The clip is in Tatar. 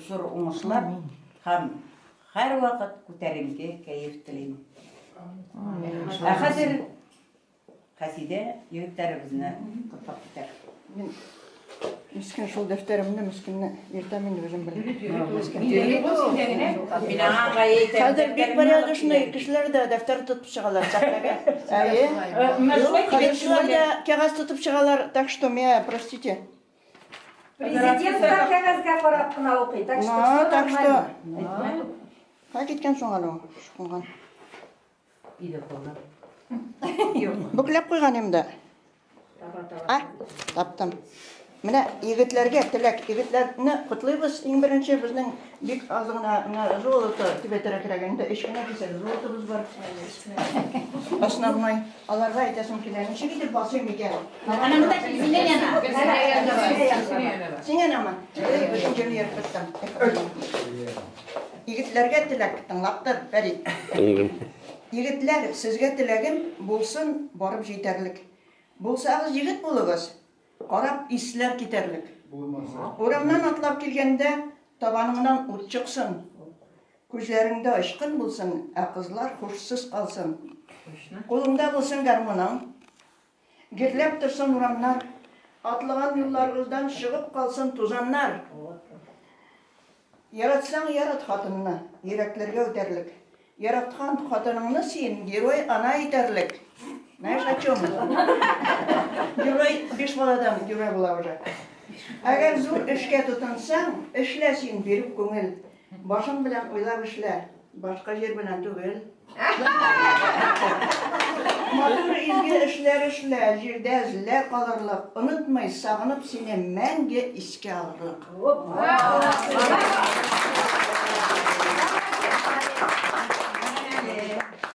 зур уңышлар һәм һәрвакыт күтәренке кәеф телим. Ә хәзер Хәсидә егетләребезне котлап китәр. Мин мескен шул дәфтәремне мескенне йөртәм инде үзем белән. Мин аңа аңлай әйтәм. Хәзер бик порядочный кешеләр дә дәфтәр тотып чыгалар сәхнәгә. Әйе. Кешеләр дә кәгазь тотып чыгалар, так что меня, простите. Президент та кәгазьгә карап кына укый, так что Ну, все так что. нормально. Кая киткән соң әле ул? Шкунган. Өйдә калган. Бөкләп куйган инде. А, таптым. Менә егетләргә теләк, егетләрне котлыйбыз. Иң беренче безнең бик аз гына менә золото дип әйтергә кирәк инде. Өч кенә кисәк золотобыз бар. Основной. Аларга әйтәсем килә, ничек итеп басыйм икән? Ана монда синең яна. Син янамы? Эй, бөтен җирне йөреп беттем. Егетләргә теләк, тыңлап тор, Фәрит. Тыңлыйм. Егетләр, сезгә теләгем булсын барып җитәрлек. Булсагыз егет булыгыз, карап исләр китәрлек. Урамнан атлап килгәндә табаныңнан ут чыксын. Күзләреңдә очкын булсын, ә кызлар хушсыз калсын. Кулыңда булсын гармуның. Гөрләп торсын урамнар. Атлаган юлларыгыздан чыгып калсын тузаннар. Яратсаң, ярат хатынны, йөрәкләргә үтәрлек. Яраткан хатыныңны син герой ана итәрлек. Знаешь, о чем? Герой биш баладан герой була уже. Әгәр зур эшкә тотынсаң, эшлә син биреп күңел. Башың белән уйлап эшлә, башка җир белән түгел. Матур изге эшләр эшлә, җирдә эзләр калырлык. Онытмый, сагынып сине мәңге искә алырлык.